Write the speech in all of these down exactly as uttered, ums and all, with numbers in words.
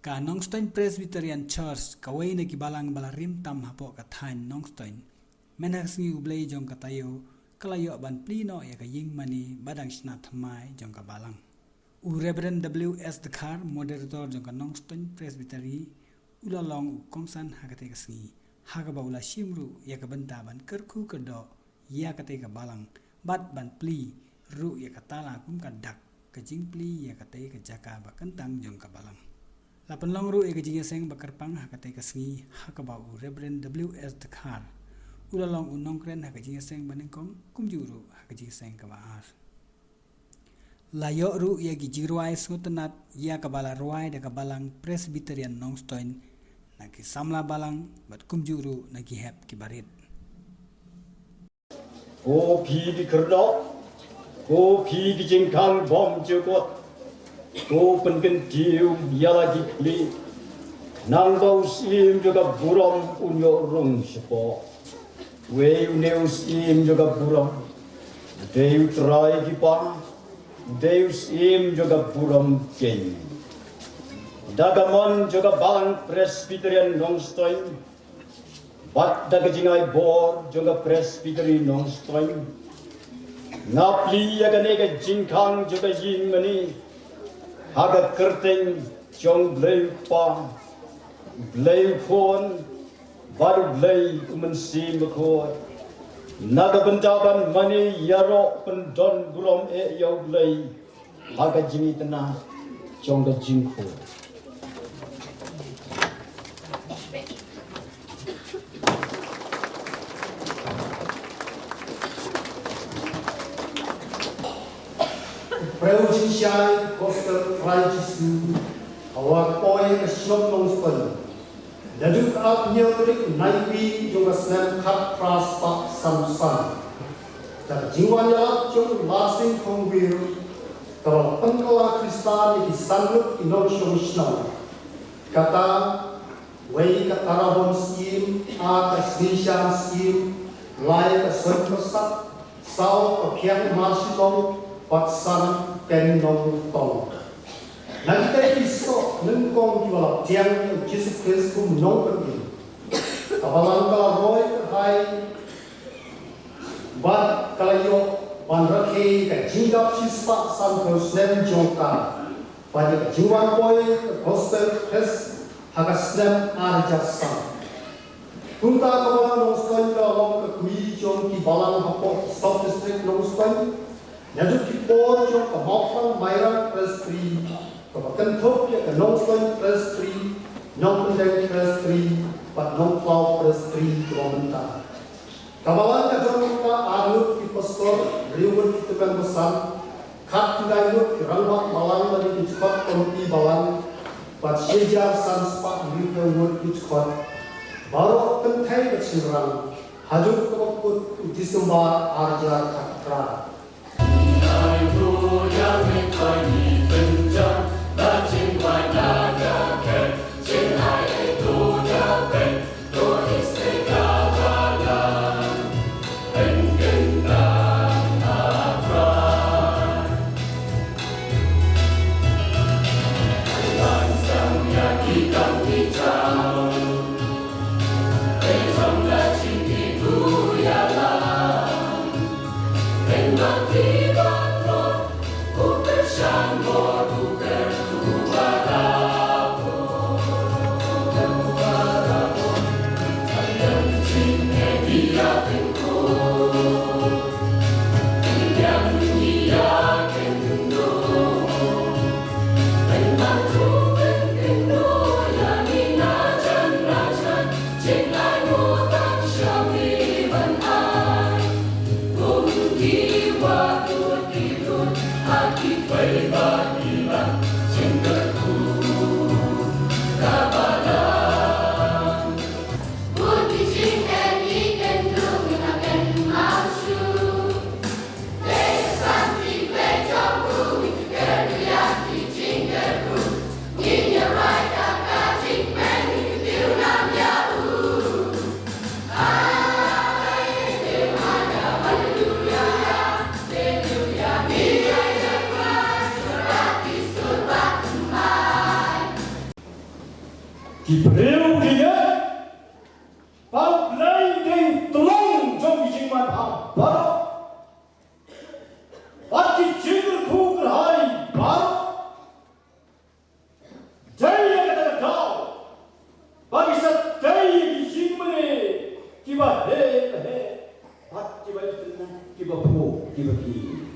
Ka Nongstoin Presbyterian Church, kawei na ki balang ba la rim tam hapoh ka thaiñ Nongstoin, mynta ka sngi U Blei jong ka taïew ka la ïoh ban plie noh ïa ka ïing mane ba dang shna thymmai jong ka balang. U Reverend W S Dkhar, moderator jong ka Nongstoin Presbytery, u la long u kongsan ha katei ka sngi, ha kaba u la shim ruh ïa ka bynta ban kyrkhu kyrdoh ïa katei ka balang, bad ban plie ruh ïa ka tala kum ka dak ka jingplie ïa katei ka jaka ba kyntang jong ka balang. La pynlong ruh ïa ka jingïaseng ba kyrpang ha katei ka sngi, ha kaba u Reverend W S Dkhar u la long u nongkren ha ka jingïaseng ba nyngkong, kumjuh ruh ha ka jingïaseng kaba ar. La ïoh ruh ïa ki jingrwai sngewtynnat ïa kaba la rwai da ka Balang Presbyterian Nongstoin, na ki samla balang bad kumjuh ruh na ki hep ki barit. Ko phi ki khyrdop, ko phi ki jingkhang bymjukut, ko pynkyntiew ïa la ki khlieh, nangta u Syiem jong ka burom un ïoh rung shapoh. Wei une u Syiem jong ka burom, u dei u Trai ki para, u dei u Syiem jong ka burom keiñ. Da ka mon jong ka Balang Presbyterian Nongstoin, bad da ka jingai bor jong ka Presbytery Nongstoin, nga plie ïa kane ka jingkhang jong ka ïing mane ha ka kyrteng jong Blei u Kpa, Blei u Khun, bad U Blei u Mynsiem Bakhuid, na ka bynta ban mane ïaroh pyndon burom eh ïa U Blei ha ka jingitynnad jong ka jingkhun. Briew jingshai Gospel Trai Jisu, ha ka poi ka shnong Nongstoin. Naduh ka arphew hynñiew tarik Naiwieng jong ka snem khatphra spah sanphew san. Da ka jingwan ïalap jong u Larsing Thongwir, kaba la pynkylla khristan ïa ki san ngut ki nongshong shnong. Kata, wei ka Tarabon Syiem, ar ka Snieshan Syiem, lai ka Soiñporsat, saw ka Phiang Marshitong, bad san Ken Nongtong. Na kitei ki soh nyngkong kiba la pdiang ïa u Jisu Khrist kum u Nongpynim, ka Balang ka la roi kyrhai bad ka la ïoh ban rakhe ka jingdap shispah sanphew snem jong ka, bad ïa ka jingwan poi ka Gospel Khrist ha ka snem ar hajar san. Kumta ka Balang Nongstoin ka la long ka kmie jong ki balang hapoh Sub District Nongstoin, naduh ki por jong ka Mawphlang Mairang Presbytery, kaba kynthup ïa ka Nongstoin Presbytery, Nongpyndeng Presbytery, bad Nongkhlaw Presbytery kaba mynta. Ka Balang ka don mynta ar ngut ki pastor, hynriew ngut ki tymmen basan, khatkhyndai ngut ki rangbah balang lane ki dkhot komiti balang, bad shi hajar san spah hynriewphew ngut ki dkhot, baroh kynthei bad shynrang, haduh kaba kut u December ar hajar khatphra. Ki briew ki ngeit ba U Blei dei U Tlong jong ki jingmanham baroh bad ki jingkyrkhu kyrhai baroh. Dei ïa kata ka daw ba ki sa tei ïa ki jingmane kiba heh ba heh bad kiba itynnat, kiba phuh kiba kiew.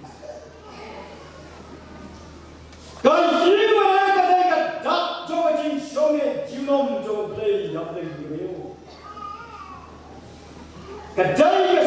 Ka jingmane ka dei ka dak jong ka jingshong junom jong U Blei ïa U Blei U Blei. Ka dei ka